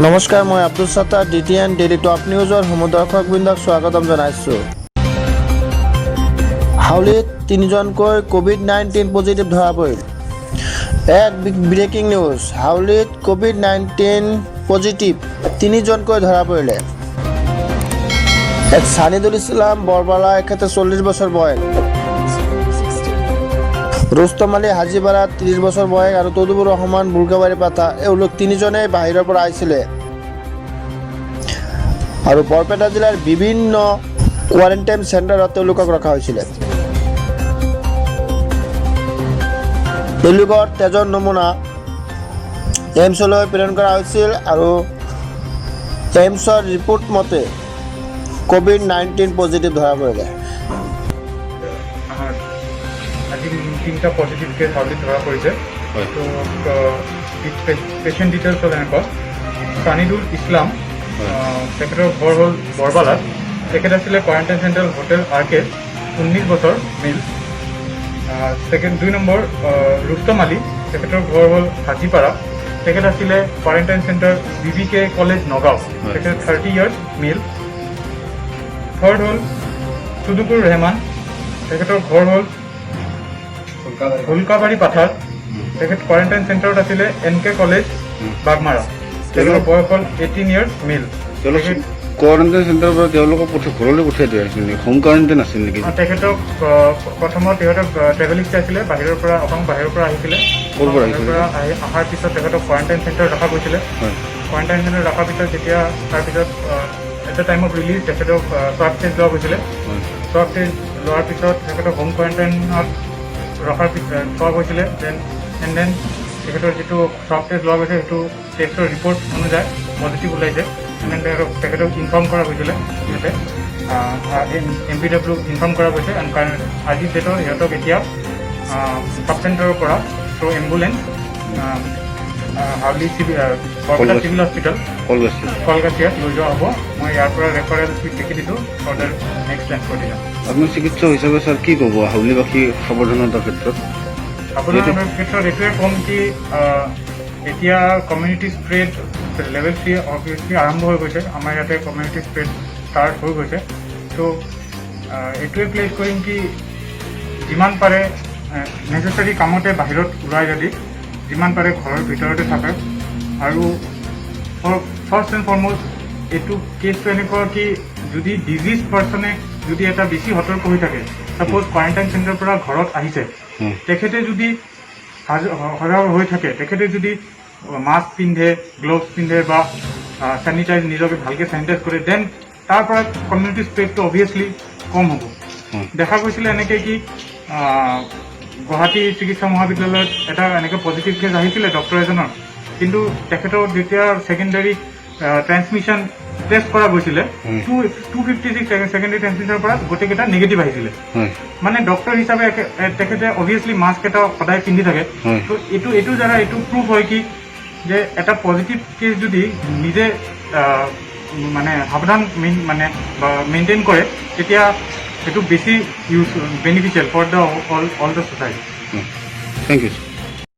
নমস্কাৰ, মই Abdul Sattar, ডিটিএন daily top নিউজৰ সমূহ দৰ্শকবৃন্দক স্বাগতম জনাইছোঁ। হাউলিত তিনিজনকৈ ক'ভিড-19 পজিটিভ ধৰা পৰিল। এক ব্ৰেকিং নিউজ, হাউলিত ক'ভিড-19 পজিটিভ তিনিজনকৈ ধৰা পৰিলে। এক সানিদুল ইছলাম, বৰবালা, এখেতে 40 বছৰ বয়স। ৰুস্তম আলী, হাজিপাৰা, 30 বছৰ বয়স আৰু তদুবুৰ ৰহমান, বুলকাবাৰী পাথা। এওঁলোক তিনিজনেই বাহিৰৰ পৰা আহিছিলে আৰু বৰপেটা জিলাৰ বিভিন্ন কোৱাৰেণ্টাইন চেণ্টাৰত তেওঁলোকক ৰখা হৈছিলে। তেওঁলোকৰ তেজৰ নমুনা এইমছলৈ প্ৰেৰণ কৰা হৈছিল আৰু এইমছৰ ৰিপৰ্ট মতে ক'ভিড-19 পজিটিভ ধৰা পৰিলে। আজি তিনিটা পজিটিভ কেছ হাউলিত ধৰা পৰিছে। তো পেচেণ্ট ডিটেইলছ হ'ল এনেকুৱা। ছানিদুল ইছলাম, তেখেতৰ ঘৰ হ'ল বৰবালাত। তেখেত আছিলে কোৱাৰেণ্টাইন চেণ্টাৰ হোটেল আৰ কে, 19 বছৰ, মেল। ছেকেণ্ড, দুই নম্বৰ ৰুস্তম আলী, তেখেতৰ ঘৰ হ'ল হাজিপাৰা। তেখেত আছিলে quarantine centre B B K college, Nagaon. তেখেত 30 ইয়াৰ্ছ, মেল। থাৰ্ড হ'ল চুদুকুৰ ৰেহমান, তেখেতৰ ঘৰ হ'ল হুলকাবাৰী পাথাৰ। তেখেত কোৱাৰেণ্টাইন চেণ্টাৰত আছিলে এন কে কলেজ, বাগমাৰা। তেখেতৰ বয়স হ'ল 18 ইয়াৰ্ছ, মেল। তেওঁলোক কোৱাৰেণ্টাইন চেণ্টাৰৰ পৰা তেওঁলোকক ঘৰলৈ পঠিয়াই দিয়া হৈছিল নেকি? হোম কোৱাৰেণ্টাইন আছিল নেকি? তেখেতক প্ৰথমত সিহঁতক ট্ৰেভেলিং আছিলে, বাহিৰৰ পৰা, অসম বাহিৰৰ পৰা আহিছিলে। ক'ৰ পৰা আহিছিলে? বাহিৰৰ পৰা আহি অহাৰ পিছত তেখেতক কোৱাৰেণ্টাইন চেণ্টাৰত ৰখা গৈছিলে। কোৱাৰেণ্টাইন চেণ্টাৰত ৰখাৰ পিছত যেতিয়া তাৰপিছত at the time of release তেখেতক স্বাব টেষ্ট লোৱা গৈছিলে। স্বাব টেষ্ট লোৱাৰ পিছত তেখেতক হোম কোৱাৰেণ্টাইনত ৰখাৰ পিছত থোৱা গৈছিলে। Then and then তেখেতৰ যিটো স্বাব টেষ্ট লোৱা গৈছে, সেইটো টেষ্টৰ ৰিপৰ্ট অনুযায়ী পজিটিভ ওলাইছে। এণ্ড then তেখেতক ইনফৰ্ম কৰা গৈছিলে, সিহঁতে এম পি ডাব্লিউ ইনফৰ্ম কৰা গৈছে। এণ্ড কাৰণ আজিৰ ডেটত সিহঁতক এতিয়া চাব চেণ্টাৰৰ পৰা through ambulance Howly civil, Barpeta civil hospital, Kalgachi. কলগাছিয়াত লৈ যোৱা হ'ব। মই ইয়াৰ পৰা ৰেফাৰেল লিখি দিছোঁ ফৰ the next ট্ৰেন্সপৰ্টেশ্যন। আপুনি চিকিৎসক হিচাপে ছাৰ কি ক'ব হাউলিবাসী সাৱধানতাৰ ক্ষেত্ৰত? আপোনাৰ ক্ষেত্ৰত এইটোৱে ক'ম কি এতিয়া কমিউনিটি স্প্ৰেড লেভেল 3 অবভিয়াছলি আৰম্ভ হৈ গৈছে। আমাৰ ইয়াতে কমিউনিটি স্প্ৰেড ষ্টাৰ্ট হৈ গৈছে। ত' এইটোৱে প্লেজ কৰিম কি যিমান পাৰে নেচেচাৰী কামতে বাহিৰত ওলাই যদি, যিমান পাৰে ঘৰৰ ভিতৰতে থাকে। আৰু ফাৰ্ষ্ট এণ্ড ফৰমষ্ট এইটো কেছটো এনেকুৱা কি যদি ডিজিজ পাৰ্চনে যদি এটা বেছি সতৰ্ক হৈ থাকে, ছাপ'জ কোৱাৰেণ্টাইন চেণ্টাৰৰ পৰা ঘৰত আহিছে, তেখেতে যদি সজাগ হৈ থাকে, তেখেতে যদি মাস্ক পিন্ধে, গ্ল'ভছ পিন্ধে বা চেনিটাইজ, নিজকে ভালকে চেনিটাইজ কৰে, then তাৰ পৰা কমিউনিটি স্প্ৰেডটো অভিয়াছলি কম হ'ব। দেখা গৈছিলে এনেকে কি গুৱাহাটী চিকিৎসা মহাবিদ্যালয়ত এটা এনেকে পজিটিভ কেছ আহিছিলে ডক্টৰ এজনৰ। কিন্তু তেখেতৰ যেতিয়া ছেকেণ্ডাৰী ট্ৰেন্সমিশ্যন টেষ্ট কৰা গৈছিলে, 256 ছেকেণ্ডাৰী ট্ৰেন্সমিশ্যনৰ পৰা গোটেইকেইটা নিগেটিভ আহিছিলে। মানে ডক্টৰ হিচাপে তেখেতে অভিয়াছলি মাস্ক এটা সদায় পিন্ধি থাকে। ত' এইটো দ্বাৰা এইটো প্ৰুফ হয় কি যে এটা পজিটিভ কেছ যদি নিজে মানে সাৱধান মানে বা মেইনটেইন কৰে, তেতিয়া সেইটো বেছি use beneficial for the all the society. Thank you.